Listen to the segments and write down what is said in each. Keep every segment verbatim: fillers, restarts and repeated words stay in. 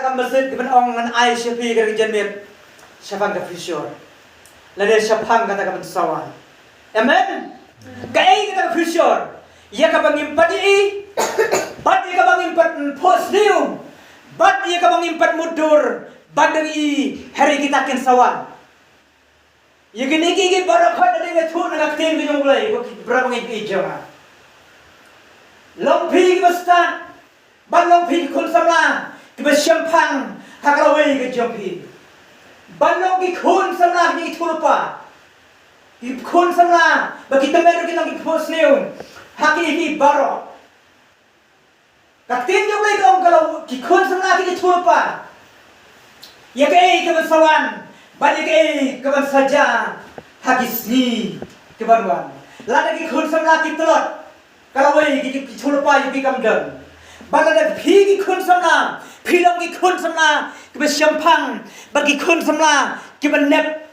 Ka message kaban ong ngan ai sha phi ka jingmut shaphang ka future, lane shaphang kata kaban sa wan. Amen. Kaei kata ka future? Ïa kaba ngim pat ïohi, bad ïa kaba ngim pat phohsniew, bad ïa kaba ngim pat mutdur, bad dang ïohi ha ri kita kin sa wan. Ïa kine kiei kiei baroh, khot da dei nga thuh na ka ktien ka jong U Blei, ko ki briew ba ngi ïeit jong nga. Long phi kiba stad, bad long phi ki khun samla kiba shemphang ha ka lawei ka jong phi. Bad long ki khun samla ki ïathuhlypa, ki khun samla ba ki tymmen ruh ki long ki phohsniew ha kiei kiei baroh. Ka ktien jong U Blei ka ong, ka long ki khun samla ki ïathuhlypa ïa kaei kaban sa wan, bad ïa kaei kaban sa jia ha ki sngi kiban wan. Lada ki khun samla ki tlot, ka lawei ki, ki ïathuhlypa ïa phi kam don. Bad lada phi ki khun samla phi long ki khun samla kiba shemphang, bad ki khun samla kiba nep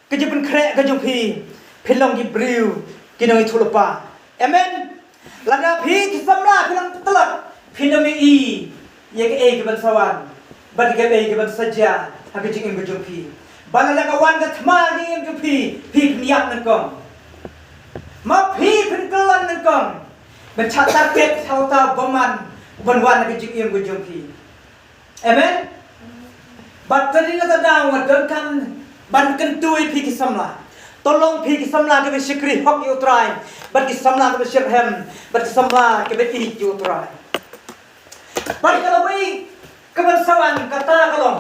ka jingpynkhreh ka jong phi, phin long ki briew ki nongïathuhlypa. Amen. Lada phi ki samla phi long tlot, phin ym ïohi ïa kaei kaban sa wan, bad ïa kaei kaban sa jia ha ka jingim ka jong phi. Bad lada ka wan ka thma ha ka jingim jong phi, phi phin ïap nyngkong. Ma phi phin kyllon nyngkong ban shah target ha uta u bymman uban wan ha ka jingim ka jong phi. Amen. Bad kane ka daw nga donkam ban kyntu ïa phi ki samla. To long phi ki samla kiba shakri hok ïa U Trai, bad ki samla kiba shitrhem, bad ki samla kiba ïeit ïa U Trai. Bad ka lawei kaban sa wan kata ka long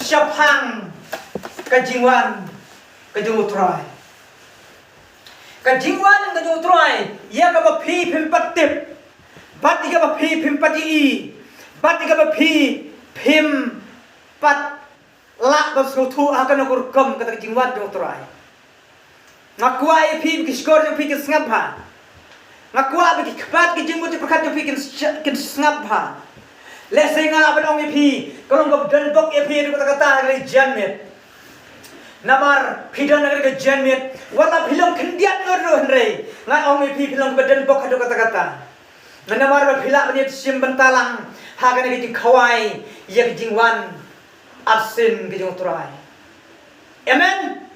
shaphang ka jingwan ka jong U Trai. Ka jingwan ka jong U Trai, ïa kaba phi phim pat tip, bad ïa kaba phi phim pat ïohi, bad ïa kaba phi phim pat lah ban sngewthuh ha kano ka rukom kata ka jingwan jong U Trai. Nga kwah ïa phi ba ki shkor jong phi kin sngap bha. Nga kwah ba ki kpat ki jingmut jingpyrkhat jong phi kin sh-, kin sngap bha. Lehse nga lah ban ong ïa phi, ka long kaba donbok ïa phi haduh katta katta ha kane ka janmiet. Namar phi don ha kane ka janmiet, wat la phi long khyndiat ngut ruh hynrei nga ong ïa phi, phi long kaba donbok haduh katta katta. Namar ba phi lah ban ïashim bynta lang ha kane ka jingkhawai ïa ka jingwan arsien ka jong U Trai. Amen.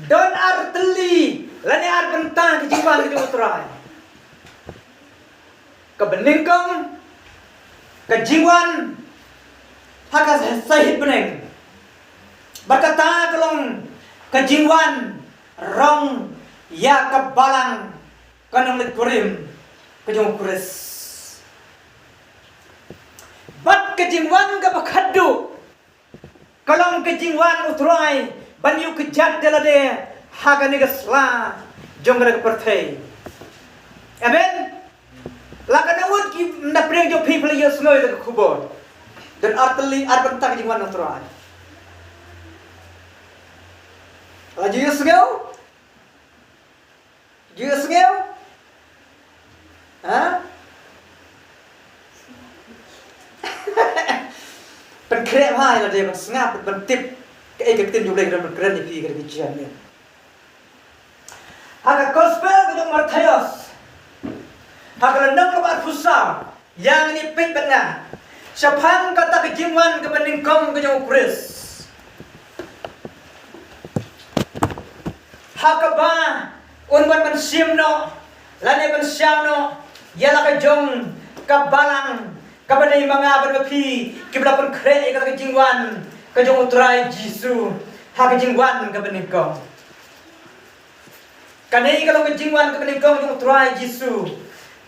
Don ar tylli lane ar bynta ka jingwan ka jong U Trai. Kaba nyngkong, ka jingwan ha ka sahit bneng. Bad kata ka long ka jingwan rong ïa ka balang ka nongleit kurim ka jong U Khrist. Bad ka jingwan kaba khatduh ka long ka jingwan U Trai ban ïuh kjat ïa lade ha kane ka sla jong kane ka pyrthei. Amen. La ka nang mut ki na pdeng jong phi phi la ïohsngew ïa ka khubor. Don ar tylli ar bynta ka jingwan U Trai. La ju ïohsngew? Ju ïohsngew? Ha? Pynkhreh bha ïa lade ban sngap ban tip kaei ka ktien jong U Blei ka don ban kren ïa phi ha kane ka janmiet. Ha ka gospel ka jong u Mathaios, ha ka lynnong kaba arphew saw, ïa ngin ïa peit bad nga shaphang kata ka jingwan kaba nyngkong ka jong U Khrist. Ha kaba un wan ban shim noh lane ban shaw noh ïa la ka jong ka balang kaba dei ma nga bad ma phi kiba la pynkhreh ïa kata ka jingwan ka jong U Trai Jisu ha ka jingwan kaba nyngkong. Kane ka long ka jingwan kaba nyngkong jong U Trai Jisu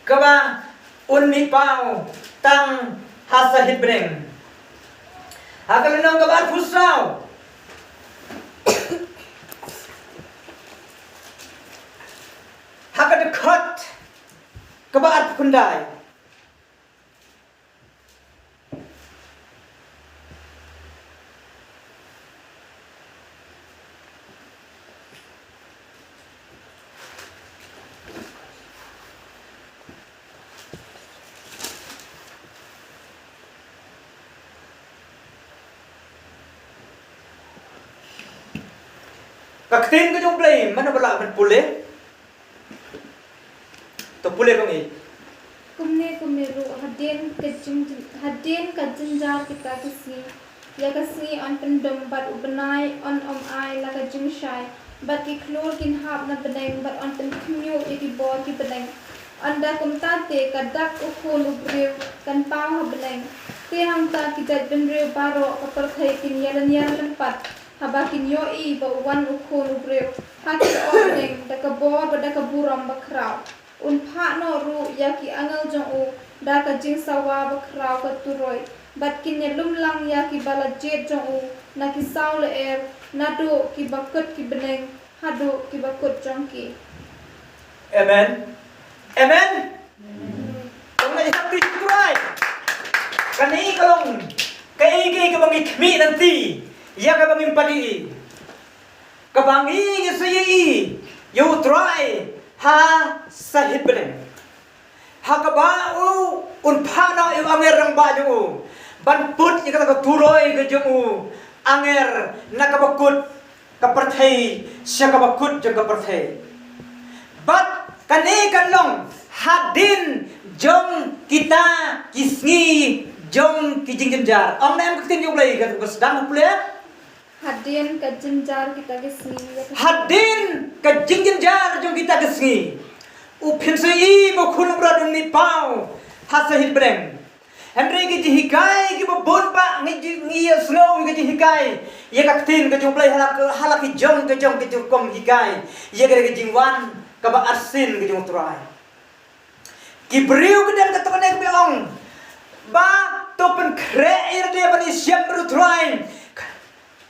kaba un mih paw tang ha sahit bneng. Ha ka lynnong kaba arphew saw, ha ka dkhot kaba arphew khyndai. Ka ktien ka jong U Blei, mano ba lah ban pule? To pule ko ngi. Kumne kumne ruh ha Hadien ka jing-, hadien ka jynjar kita ki sngi, ïa ka sngi yn pyndum bad u bnai yn ym ai la ka jingshai, bad ki khlur kin hap na bneng bad yn pynkhynñiuh ïa ki bor ki bneng. Ynda kumta te ka dak u Khun u briew kan paw ha bneng. Te hangta ki jait bynriew baroh ka pyrthei kin ïalynñiar lympat haba kin ïohi ba u wan u Khun u briew ha ki lyoh bneng da ka bor bad da ka burom bakhraw. Un phah noh ruh ïa ki angel jong u da ka jingsawa bakhraw ka turoi, bad kin ïalum lang ïa ki ba la jied jong u na ki saw lyer, naduh ki ba kut ki bneng haduh ki ba kut jong ki. Amen. Amen. Kong na jisakti Trai. Kane ka long kaei kaei kaba ngi khmih nanti ïa kaba ngim pat ïohi. Kaba ngi ngi sa ïohi ïa u Trai ha sahit bneng. Ha kaba u un phah noh ïa u angel rangbah jong u ban put ïa kata ka turoi ka jong u angel na kaba kut ka pyrthei sha kaba kut jong ka pyrthei. Bad kane kan long hadien jong kita ki sngi jong ki jingjynjar. Ong na em ka ktien jong U Blei kaba sdang ha pule. Hadien ka jynjar kita ki sngi, ïa ka Hadien ka jingjynjar jong kita ki sngi. U pynshai ba u Khun u Brot un mih paw ha sahit bneng. Hynrei ki jinghikai kiba bun ba ngi ji-, ngi ïa sngew ki jinghikai ïa ka ktien ka jong U Blei ha la ka, ha la ki jong ka jong ka jong kum hikai ïa ka, ka jingwan kaba arsien ka jong U Trai. Ki briew ki don katto katne kiba ong ba to pynkhreh ïa lade ban ïashem bad U Trai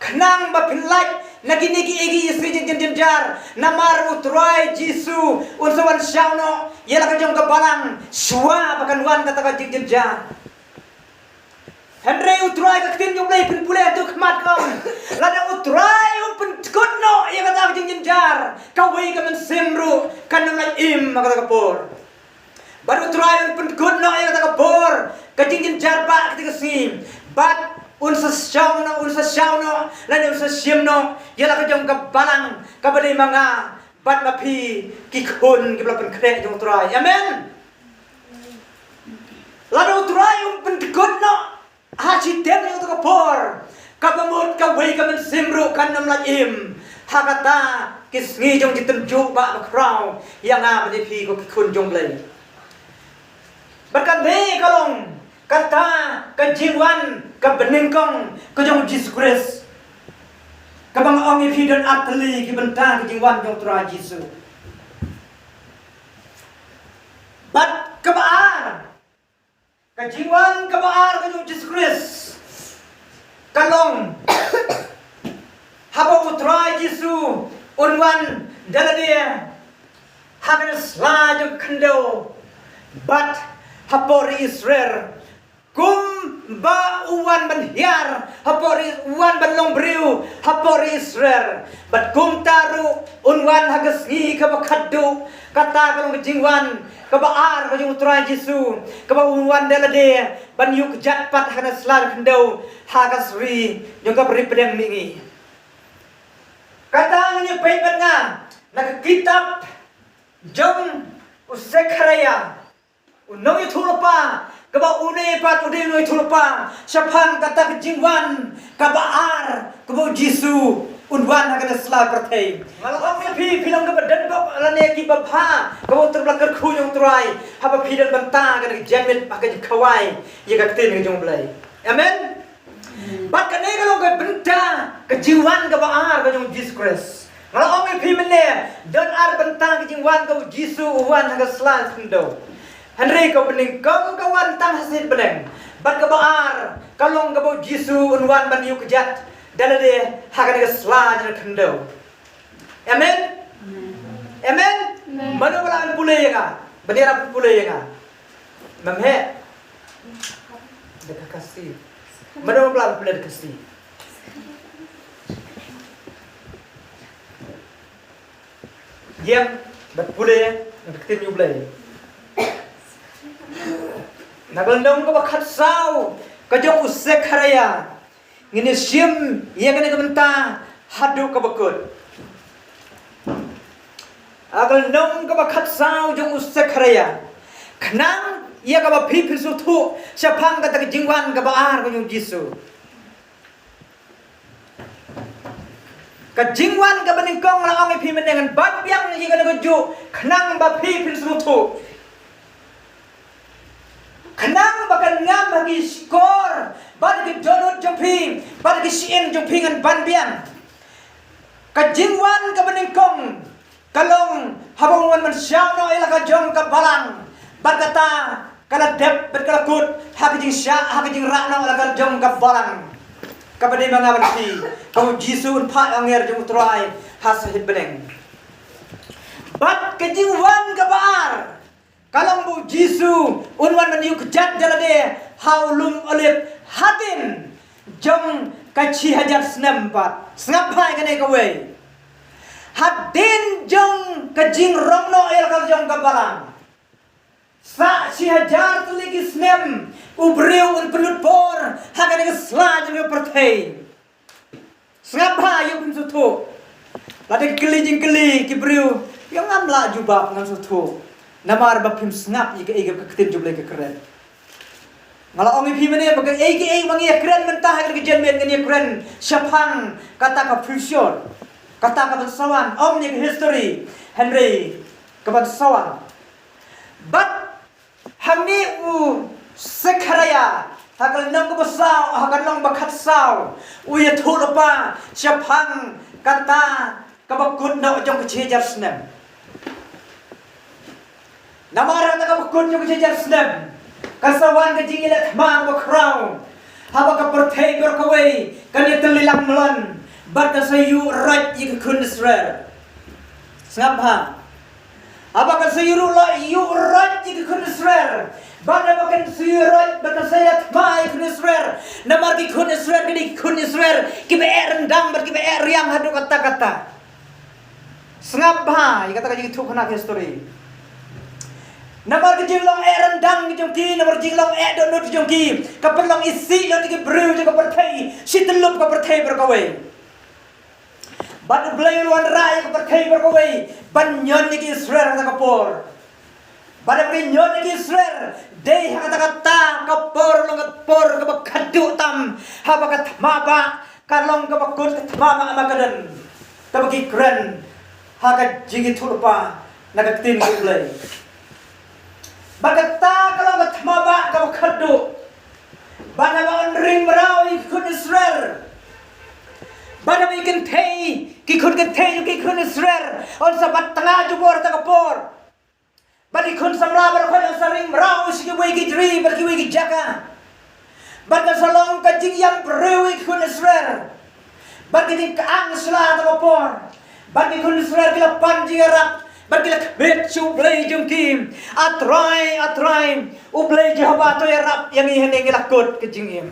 khnang ba phin lait na kine kiei kiei ki jing-, jing-, jynjar. Namar U Trai Jisu un sa wan shaw noh ïa la ka jong ka balang shuwa ba kan wan kata ka jingjynjar. Hynrei U Trai, ka ktien jong U Blei pynpule ha tu khmat ka ong, lada U Trai un pynkut noh ïa kata ka jingjynjar, kawei ka mynsiem ruh kan ym lait im ha kata ka por. Bad U Trai un pynkut noh ïa kata ka por, ka jingjynjar ba kata ka sngi. Bad un sa shaw noh, un sa shaw noh, lane un sa shim noh ïa la ka jong ka balang kaba dei ma nga bad ma phi, ki khun kiba la pynkhreh jong U Trai. Amen. Lada U Trai um pynkut noh ha shiteng ïa kata ka por, kaba mut kawei ka mynsiem ruh kan ym lait im ha kata ki sngi jong ki tynjuh ba bakhraw ïa nga bad ïa phi ko ki khun jong U Blei. Bad kane ka long kata ka jingwan kaba nyngkong ka jong U Jisu Khrist. Kaba nga ong ïa phi don ar tylli ki bynta ka jingwan jong U Trai Jisu. Bad kaba ar, ka jingwan kaba ar ka jong U Jisu Khrist ka long haba U Trai Jisu un wan da lade ha kane sla jong ka khyndew bad hapoh ri Israel. Kumba u wan ban hiar hapoh ri, u wan ban long briew hapoh ri Israel. Bad kumta ruh un wan ha ka sngi kaba khatduh. Kata ka long ka jingwan kaba ar ka jong U Trai Jisu, kaba un wan da lade ban ïuh kjat pat ha kane sla khyndew ha ka sri jong ka ri pdeng mihngi. Kata ngi peit bad nga na ka kitab jong u Sekhariah, u nongïathuhlypa, kaba une pat u dei u nongïathuhlypa shaphang kata ka jingwan kaba ar kaba U Jisu un wan ha kane sla pyrthei. Nga la ong ïa phi, phi long kaba don bok lane kiba bha, kaba u tyrba kyrkhu jong U Trai, haba phi don bynta kane ka janmiet ha ka jingkhawai ïa ka ktien ka jong U Blei. Amen. Bad kane ka long ka bynta ka jingwan kaba ar ka jong U Jisu Khrist. Nga la ong ïa phi mynne, don ar bynta ka jingwan ka U Jisu u wan ha ka sla khyndew. Hynrei kaba nyngkong ka wan tang ha sahit bneng. Bad kaba ar ka long kaba U Jisu un wan ban ïuh kjat da lade ha kane ka sla jong ka khyndew. Amen. Amen. Amen. Mano ba lah ban pule ïa nga? Ba dei lah ban pule ïa nga? Mem heh. Da ka Khasi. Mano ba lah ban pule da ka Khasi? Ïeng bad pule na ka ktien U Blei. Na ka lynnong kaba khatsaw ka jong u Sekhariah. Ngin ïa shim ïa kane ka bynta haduh kaba kut. Ha ka lynnong kaba khatsaw jong u Sekhariah. Khnang ïa kaba phi phin sngewthuh shaphang kata ka jingwan kaba ar ka jong u Jisu. Ka jingwan kaba nyngkong la ong ïa phi mynne ngan ban biang ïa kane kajuh khnang ba phi phin sngewthuh. Khnang ba kan ngam ha ki shkor bad ki dohnud jong phi bad ki shyieng jong phi ngan ban biang. Ka jingwan kaba nyngkong ka long haba un wan ban shah noh ïa la ka jong ka balang bad kata ka la dep bad ka la kut ha ka jingshah ha ka jingrah noh la ka jong ka balang. Kaba dei ma nga bad phi, kaba u Jisu un phah angel jong u Trai ha sahit bneng. Bad ka jingwan kaba ar ka long ba u Jisu un wan ban ïuh kjat da lade ha u lum Olib hadien jong ka shi hajar snem pat. Sngap bha ïa kane kawei. Hadien jong ka jingrong noh ïa la ka jong ka balang. Sa shi hajar tylli ki snem u briew un pynlut por ha kane ka sla jong ka pyrthei. Sngap bha ïa u phin sngewthuh. Lada ki kylli jingkylli ki briew, ïa ngam lah jubab, ngam sngewthuh. Namar ba phim sngap ïa kaei kaba ka ktien jong U Blei ka kren. Nga la ong ïa phi mynne ba kaei kaei ba ngi ïa kren mynta ha ka jingmut ngi ïa kren shaphang kata ka future, kata ka ban sa wan, ym ïa ka history, hynrei ka ban sa wan. Bad hangne u Sekharaïa ha ka lynnong kaba saw, ha ka lynnong ba khatsaw, u ïathuh lypa shaphang kata kaba kut noh jong ka shi hajar snem. Namar kata kaba kut jong ka shi hajar snem kan sa wan ka jingïaleh thma kaba khraw haba ka pyrthei baroh kawei kan ïatylli lang mlien bad kan sa ïuh roit ïa ki khun Israel. Sngap bha. Haba kan sa ïuh roit, ïuh roit ïa ki khun Israel. Bad haba kan sa ïuh roit, bad kan sa ïaleh thma ïa ki khun Israel. Namar ki khun Israel, ki dei ki khun Israel kiba eh ryndang bad kiba eh riang haduh katta katta. Sngap bha ïa kata ka jingïathuhkhana ka history. Namar ka jinglong eh ryndang ki jong ki, namar jinglong eh dohnud ki jong ki, ka pynlong isih lut ïa ki briew jong ka pyrthei, shi tyllup ka pyrthei baroh kawei. Bad U Blei u la wanrah ïa ka pyrthei baroh kawei ban ñion ïa ki Israel ha kata ka por. Bad haba ki ñion ïa ki Israel, dei ha kata kata ka por long ka por kaba khadduh tam, haba ka thma bah ka long kaba kut, ka thma bah Armagedon, kaba ki kren ha ka jingïathuhlypa na ka ktien U Blei. Bad kata ka long ka thma bah kaba khadduh. Bad haba un ring mraw ïa ki khun Israel, bad haba ki kynthei, ki khun kynthei jong ki khun Israel un sa bat tnga jubor ha kata ka por. Bad ki khun samla baroh khoit un sa ring mraw sha kiwei ki jri bad kiwei ki jaka. Bad kan sa long ka jingïam briew ïa ki khun Israel. Bad ka jingkyang sla ha kata ka por. Bad ki khun Israel ki la pan jingïarap bad ki la khmih sha U Blei jong ki. A Trai, A Trai, U Blei Jehobah, to ïarap ïa ngi, hangne ngi la kut ka jingim.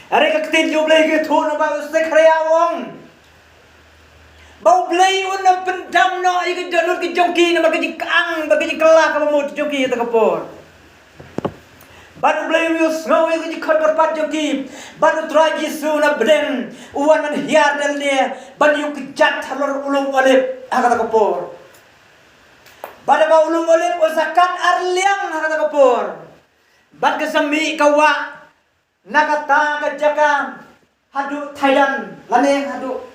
Hynrei ka ktien jong U Blei ka ïathuh na u Sekharaïa, u ong ba U Blei un ym pyndam noh ïa ki dohnud ki jong ki namar ka jingkyang bad ka jingkylla kaba mut jong ki ha kata ka por. Bad U Blei u ïohsngew ïa ka jingkhot kyrpad jong ki. Bad U Trai Jisu na bneng u wan ban hiar da lade ban ïuh kjat halor u lum Olib ha kata ka por. Bad haba u lum Olib u sa kat ar liang ha kata ka por, bad ka sa mih ka wah na kata ka jaka haduh Thaidan, lane haduh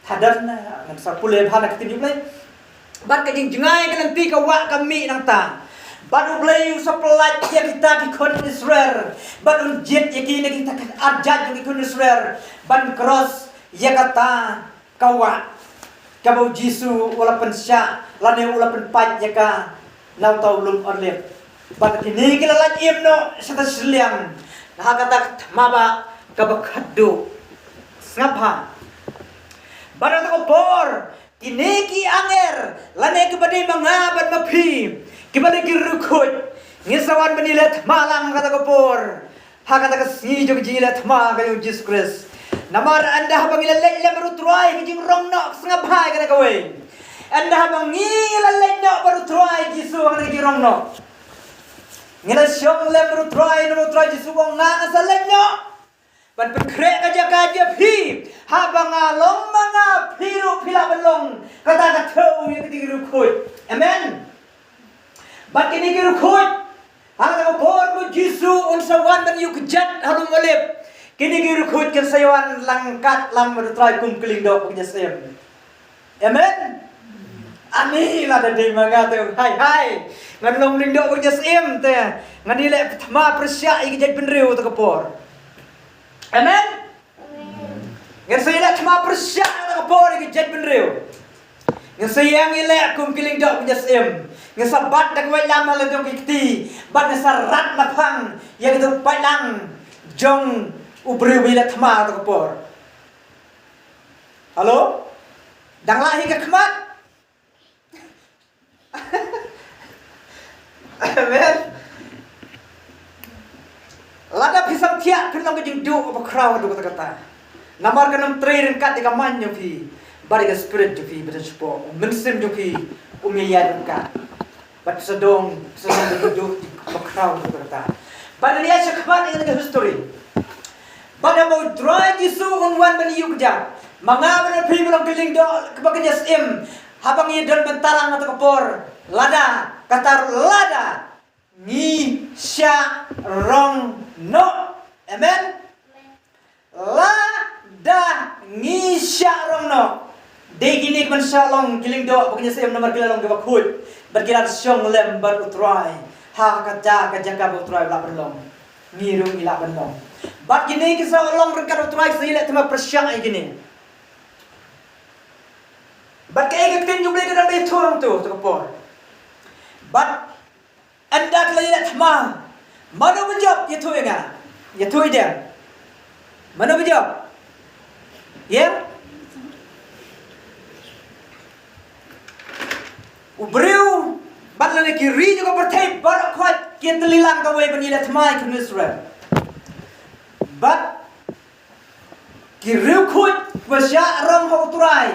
Thaidan, ngan sa pule bha na ka ktien U Blei. Bad ka jingjngai ka lynti ka wah ka mih nangta. Bad U Blei u sa pyllait ïa kita ki khun Israel. Bad un jied ïa ki na kita ki arjait jong ki khun Israel ban cross ïa kata ka wah kaba u Jisu u la pynshah lane u la pynpait ïa ka na uta u lum Olib. Bad kine ki la lait im noh shata shiliang ha kata ka thma bah kaba khadduh. Sngap bha. Bad ha kata ka por kine ki angel lane kiba dei ma nga bad ma phi, kiba dei ki riewkhuid, ngin sa wan ban ïaleh thma lang ha kata ka por. Ha kata ka sngi jong ka jingïaleh thma ka jong u Jisu Khrist. Namar ynda haba ngi la leit lem bad u Trai ka jingrong noh, sngap bha ïa kane kawei. Ynda haba ngi la leit noh bad u Trai Jisu ha kata ka jingrong noh, ngi la shong lem bad u Trai, namar u Trai Jisu u ong, nga ngan sa leit noh ban pynkhreh ka jaka jong phi. Haba nga long ma nga, phi ruh phi lah ban long. Kata ka thew ïa ka jingriewkhuid. Amen. Bad kine ki riewkhuid, ha kata ka por ba u Jisu un sa wan ban ïuh kjat ha lum Olib, kine ki riewkhuid kin sa ïawan lang kat lang bad u Trai kum ki lyngdoh ba ki jingïaseng. Amen. Ani lada dei ma nga te, hai hai, ngan long lyngdoh ba ki jingïaseng te, ngan ïaleh thma pyrshah ïa ki jaitbynriew ha kata ka por. Amen. Ngan sa ïaleh thma pyrshah ha kata ka por ïa ki jaitbynriew. Ngan sa ïeng ïaleh kum ki lyngdoh ba ki jingïaseng. Ngan sa bat da ka waitlam ha la jong ki kti, bad ngan sa rat naphang ïa kito ki paidlang jong u briew ba ïaleh thma ha kata ka por. Halo? Dang lah hi ka khmat? Amen. Lada phi samthiah phin long ka jingduh ba khraw haduh katta katta. Namar kan ym trei ryngkat ïa ka mind jong phi bad ïa ka spirit jong phi, bad shapoh u mynsiem jong phi um ïaid ryngkat. Bad phi sa don, phi sa don ka jingduh ba khraw haduh katta katta. Bad ngi ïa sha khmat ïa ka history. Bad haba u Trai Jisu un wan ban ïuh kjat, ma nga bad ma phi ba long ki lyngdoh ba ki jingïaseng, haba ngi don bynta lang ha kata ka por, lada, kata ruh lada ngi shah rong noh. Amen. Lada ngi shah rong noh, dei kine kiban shah long ki lyngdoh ba ki jingïaseng namar ki la long kiba khuid, bad ki la shong lem bad u Trai ha kata ka jaka ba u Trai u lah ban long. Ngi ruh ngi lah ban long. Bad kine ki sa long ryngkat u Trai, sa ïaleh thma pyrshah ïa kine. Bad kaei ka ktien jong U Blei ka dang ïathuh hangto ha kata ka por. Bad ynda ki la ïaleh thma, mano ba jop, ïathuh ïa nga. Ïathuh ïa dang. Mano ba jop? Ïa? U briew, bad lane ki ri jong ka pyrthei baroh khoit ki tylli lang kawei ban ïaleh thma ïa ki nong Israel. Bad ki riewkhuid ba shah rong ha u Trai,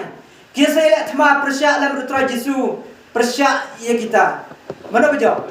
ki sa ïaleh thma pyrshah lem bad u Trai Jisu, pyrshah ïa kita. Mano ba jop?